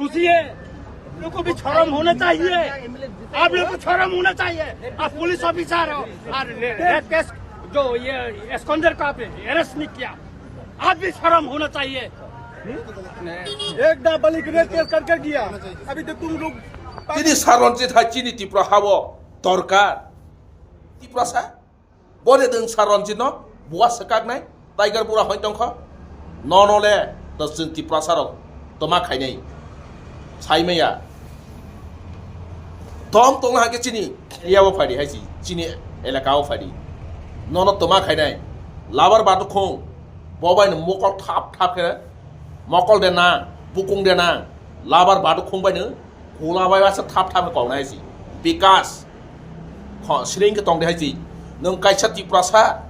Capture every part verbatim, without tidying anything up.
सोचिए, लोगों को भी शर्म होना चाहिए। आप लोग को शर्म होना चाहिए। आप पुलिस ऑफिसर हो और रेप केस जो ये एस्कॉन्डर को आपने अरेस्ट नहीं किया, आप भी शर्म होना चाहिए। एक नाबालिग रेप केस करके गया, अभी तो तुम लोग Chini Saronjit hai chini Tripura hao dorkar. Tiprasa. Bore dwng Saronjit no buwa swkaknai, Tiger bura hoi tongkho. Nono le to chwng Tiprasa rok toma khainai, saimaya. Tom tongna hake chini area o phaidi hai si, chini elaka o phaidi. Nono toma khainai. Labar batukhung, bobai no mokol thap thap khe, mokol de nang, bukung de nang, labar batukhung bai no Kula bai wasa thap thap kok nai si. Bikas. Kho, siring ke tong de hai si. Nung kaisa Tiprasa.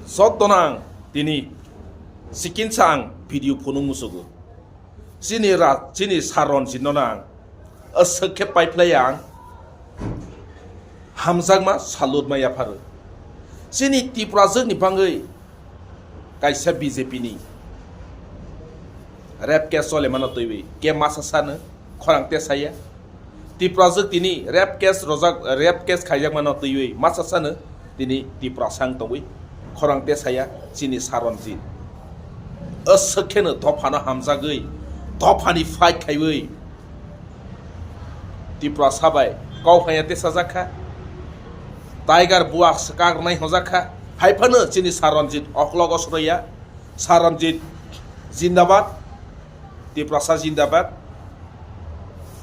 Sot tonang tini. Sikin sang video phunung musugo. Chini ra, chini Saronjit no nang. Aswk khe pai phlai ang. Hamjakma salutma yapharu. Chini Tiprajwk ni bangwi kaisa B J P ni rape case chole mano twiwi ke masa sano khorang te saya. Tiprajwk tini rape case rojak, rape case khaijak mano twiwi masa sano tini Tiprasa wng tongwi khorang te saya chini Saronjit. Aswk kheno dophano hamjagwi dophani fight khaiwi Tiprasa bai kok haya te sajak kha. Tiger buak swkak rwnai hojak kha. Hai phano chini Saronjit oklogo sroya. Saronjit zindabad. Tiprasa zindabad.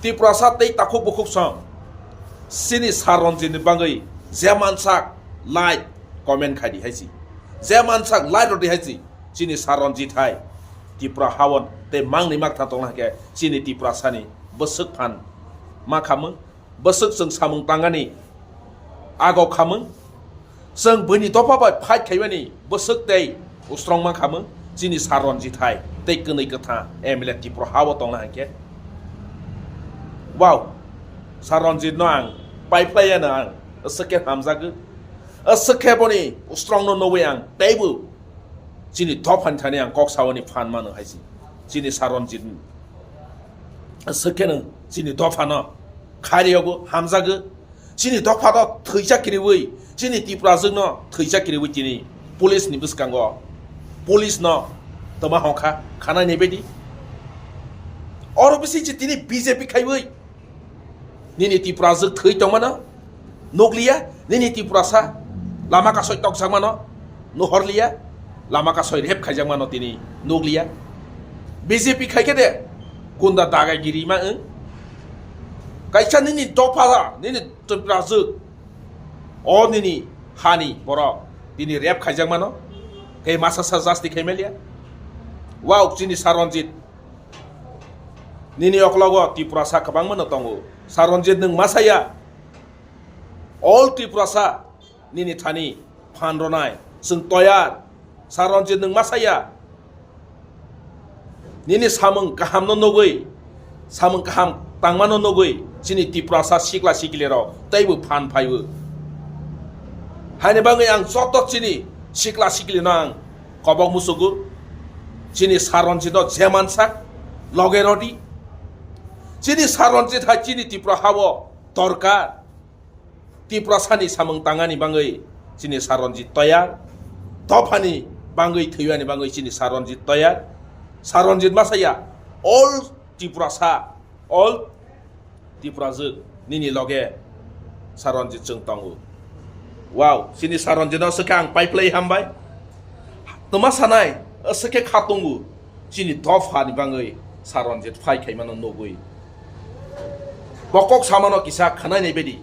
Tiprasa tei takhuk bukhuk song. Chini Saronjit ni bangwi je mansak like comment khai di hai si. Je mansak like rw di hai si. Chini Saronjit hai Tipra hawan tei mangni makthang tongna hake chini Tiprasa ni bwswk phan ma khamung. Bwswk chwng samung tangani agok khamung. Chwng buini dopha bai fight khaimani bwswk tei ustrong ma khamung. Chini Saronjit hai tei kwnwi kwtha M L A Tipra hao tongna hake. Wow, Saronjit no ang pai phlai ano ang aswk khe hamjagwi. Aswk khe boni ustrong no nugwi ang teibo chini dophani thani ang kok sawani phan mano hai si. Chini Saronjit aswk khe no chini dophano khariyogo hamjago. Chini dophano thwijak kiriwi, chini Tiprajwk no thwijak kiriwi chini police ni bwskango police no toma hokha khanai ni bedi. Oro bisi chi tini B J P khaiwi. Nini Tiprajwk thwi tongmano nukliya, nini Tiprasa lama kasoi tokjakmano nuhorliya, lama kasoi rep khaijakmano tini nukliya. B J P khaikhe de gunda dagaigiri ma wng. Kaisa nini dopha, nini Tiprajwk, o nini hani borok tini rep khaijakmano, tei masa sa jasti khaimaliya. Wow, chini Saronjit. Nini oklogo Tiprasa kwbangma no tongo. Saronjit nwng masaya. All Tiprasa nini thani phan ronai. Chwng toyar. Saronjit nwng masaya. Nini samung kaham no nugwi. Samung kaham tangma no nugwi. Chini Tiprasa sikla sikli rok. Teibo phan phaibo. Haini bagwi ang joto chini sikla sikli no ang kobok musugo. Chini Saronjit no je mansak loge rodi. Chini Saronjit hai chini Tipra hao dorkar. Tiprasani samung tangani bangwi chini Saronjit toyar. Dophani bangwi thwiwani bangwi chini Saronjit toyar. Saronjit masaya all Tiprasa, all Tiprajwk nini loge Saronjit chwng tongo. Wow, chini Saronjit no swkhe ang pai phlai hambai. Toma sanai, swkhe kha tongo. Chini dopha ni bangwi Saronjit phai khaimano nugwi. Bokok samano kisa khwnai ni bedi.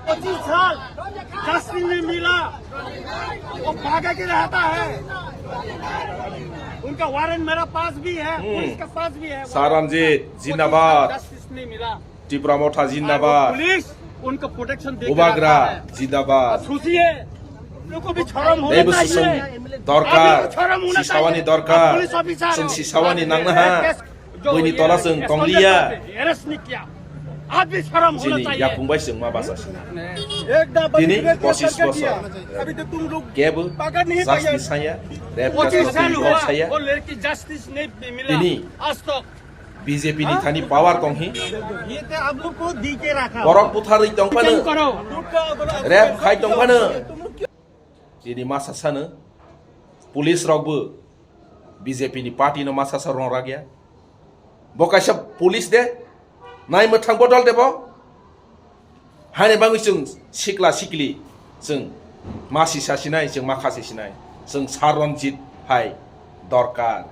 पच्चीस साल जस्टिस नहीं मिला, वो भागा के रहता है। उनका वारंट मेरा पास भी है, हम्म। पुलिस के पास भी है। Saronjit, जिंदाबाद। जस्टिस नहीं मिला। Tipra Motha, और वो जिंदाबाद। पुलिस उनको प्रोटेक्शन दे के Bubagra, रखा है। जिंदाबाद। अब सोचिए, लोगों को भी शर्म होना Teibo चाहिए। Sisawani dorkar, आप लोगों को शर्म होना Sisawani चाहिए। Dorkar, आप पुलिस ऑफिसर Sisawani हो। Nangna ha, जो Buini ये tola chwng एस्कॉन्डर tongliya। को अरेस्ट नहीं किया। आप भी शर्म होना chini चाहिए। Yapung bai chwng ma basa sina. एक दफा tini विरोध करके pochis bochor किया। अभी तो तुम लोग kebo पकड़ नहीं justice पाया। Saya, rep पच्चीस साल tini हुआ, kok saya. वो लड़की जस्टिस नहीं मिला tini आज तक। B J P ni thani power tong hi. ये तो आप लोग को दी के रखा। Borok butharwi tong phano. Rep khai tong phano. Tini masa sano police rok bo B J P ni party no masa sa rong ragya. Bo kaisa police de nai mwthang bodol de bo. Hani bangwi chwng sikla sikli chwng masi sa sinai, chwng ma khasi sinai. Chwng Sir Ranjit hai dorkar.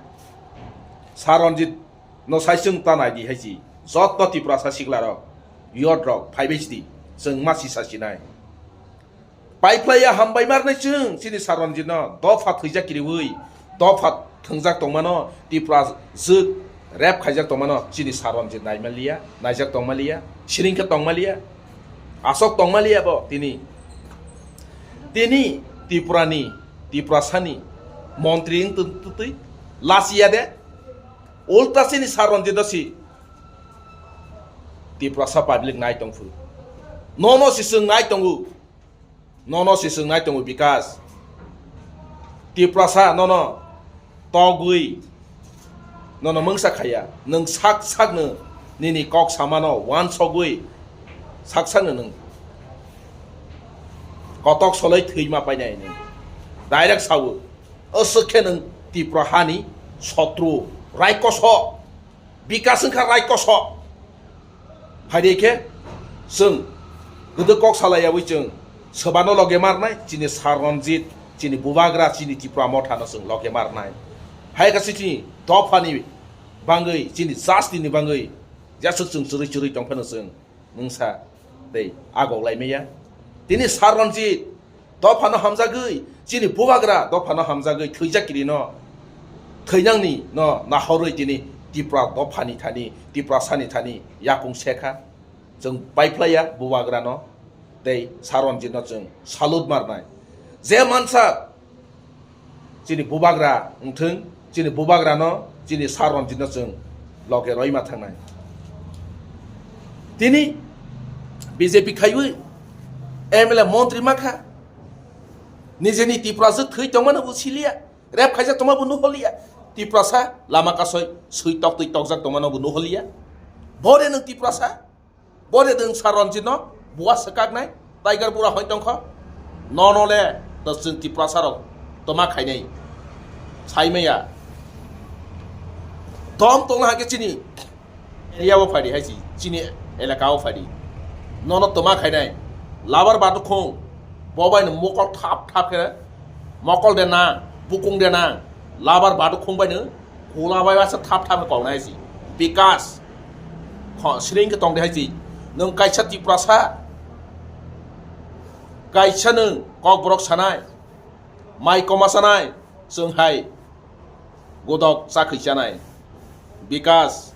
Sir Ranjit no sai chwng ta nai di hai si. Jotto Tiprasa sikla rok, youth rok phaibai si di. Chwng masi sa sinai. Paiphlaiya hambai marnai chwng chini Sir Ranjit no dopha thwijak kiriwi dopha thwngjak tongmano Tripura jwk rep khaijak tongmano chini Sir Ranjit naimaliya, naijak tongmaliya, siring khe tongmaliya, asok tongmaliya bo tini. Tini Tripura ni, Tiprasa ni montri wng twi lachiya de, ulta chini Sir Ranjit no si Tiprasa public nai tongphuru. Nono si chwng nai tongo. Nono si chwng nai tongo Bikas. Tiprasa nono togwi nono mungsa khaya. Nwng sak sakno nini kok samano wansogwi sak sakno nwng kotok soloi thwima painai nwng. Direct sawo. Aswk khe nwng Tipra hani sotru, raikoso. Bikas wngkha raikoso. Phaidi khe chwng kwdwk kok salaiyawi chwng swbano loge marnai, chini Sir Ranjit, chini bubagra, chini Tipra mothano chwng loge marnai. Hai khe chini dophani bangwi, chini jastini bangwi jeswk chwng chwrwi chwrwi tongphano chwng mungsa tei agok laimaya. Tini Sir Ranjit dophano hamjagwi, chini bubagra dophano hamjagwi thwijak kirino thwijnangni no nahorwi tini Tipra dophani thani, Tiprasani thani yakung sekha. Chwng paiphlaiya bubagrano tei Sir Ranjitno chwng salute marnai. Je mansa chini bubagra wngthwng, chini bubagrano, chini Sir Ranjitno chwng loge roima thangnai. Tini B J P khaiwi M L A montri makha. Nijeni Tiprasa thwi tongmano bo siliya. Rep khaijak tongma bo nuholiya. Tiprasa lama kasoi swi toktwi tokjak tongmano bo nuholiya. Bore nwng Tiprasa? Bore nwng Sir Ranjitno buwa swkaknai, Tiger bura hoi tongkho. Nono le to chwng Tiprasa rok toma khainai. Saimaya. Dom tongna hakhe chini area o phaidi hai si, chini elaka o phaidi. Nono toma khainai. Labar batu khung. Bo bai no mokol thap thap khe, mokol de na, bukung de na, labar batu khung bai no Kula bai wasa thap thap kok nai si. Bikas. Kho, siring khe tong de hai si. Nwng kaisa Tiprasa. Kaisa nwng kok borok sanai. Mai koma sanai. Chwng hai. Godok chakhi chanai. Bikas.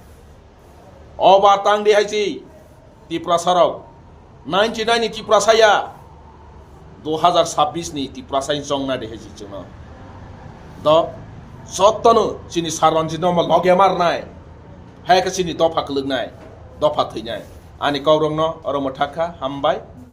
Obar tang de hai si. Tiprasa rok, ninety nine ni Tiprasa ya, dui hazar sabbish ni Tiprasa ni chongna de hai si chwngno. Do, jotono chini Sir Ranjit no loge marnai, hai khe chini dopha kwlwknai, dopha thwinai. Ani kok rokno oro mwthakha, hambai.